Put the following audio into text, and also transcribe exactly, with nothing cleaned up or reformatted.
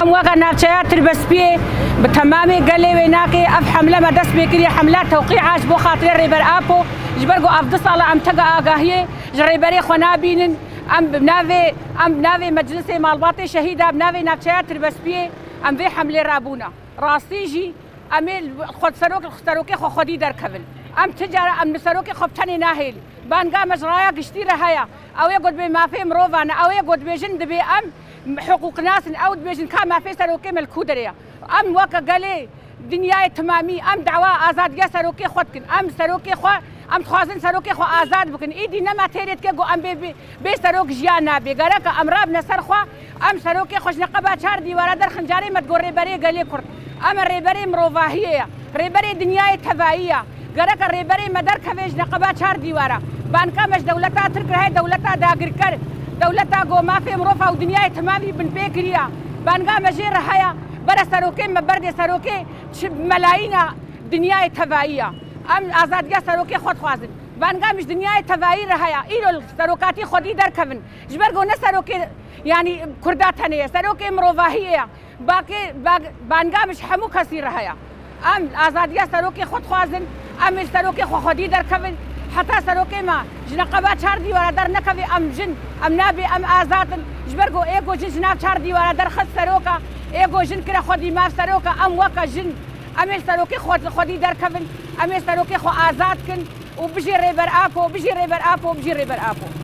Em weke navçeya Tirbespiyê bi temamê gelê wê nake. Ev hemle me dest pê kiriye, hemla tewqîa ji bo xatirê Rêber Apo. Ji ber ku ev du sala em teke agahiyê ji rêberê xwe nabînin. Em bi navê, em bi navê Meclisê Malbatê Şehîda, bi navê navçeya Tirbespiyê em vê hemlê rabûne. Rastî jî em ê li xwe serok, serokê xwe xwedî derkevin. Em ti cara em li serokê xwe bi tenê nahêlin. Banga me ji raya giştî re heye. Ew ê ku dibê mafê mirovan e, ew ê ku dibêjin dibê em hiqûqnas in, ew dibêjin ka mafê serokê me li ku derê ye. Em weke gelê dinyayê timamî, em dawa azadiya serokê xwe dikin. Em serokê xwe, em dixwazin serokê xwe azad bikin. Îdî nema têrê dike ku em bê, bê, bê serok jiyan nabe. Gereke em rabine ser xwe, em serokê xwe ji neqeba çar dîwara derxin, carê me digo rêberê gelê Kurd. Em e rêberê mirovahiyê ye, rêberê dinyayê tevayî ye. Gereke rêberê me derkeve ji neqeba çar dîwara. Banga me ji dewleta Tirk re heye, dewleta dagirker, dewleta ku mafê mirov û dinyayê temamî binpê kiriye. Banga me jê re heye, bere serokê me berdê, serokê çi melayîna dinyayê tevayî ye. Em azadiya serokê xwe dixwazin. Banga me ji dinyayê tevayî re heye. Îro li serokatî xwedî derkevin. Ji ber ku ne serokê, yanî Kurda tenê ye, serokê mirovahiyê ye. Bakê, bag-, banga min ji hemû kesî re heye. Em azadiya serokê xwe dixwazin, em ê li serokê xwe xwedî derkevin. Heta serokê me ji neqeba çar dîwara dernekevê, em jin, em nabê, em azad in. Ji ber ku ê ku jin ji nav çar dîwara derxist seroka, ê ku jin kire xwedî mav seroka, em weke jin, em ê li serokê xwe, xwedî derkevin, em ê serokê xwe azad kin û bijî Rêber Apo, bijî Rêber Apo, bijî Rêber Apo.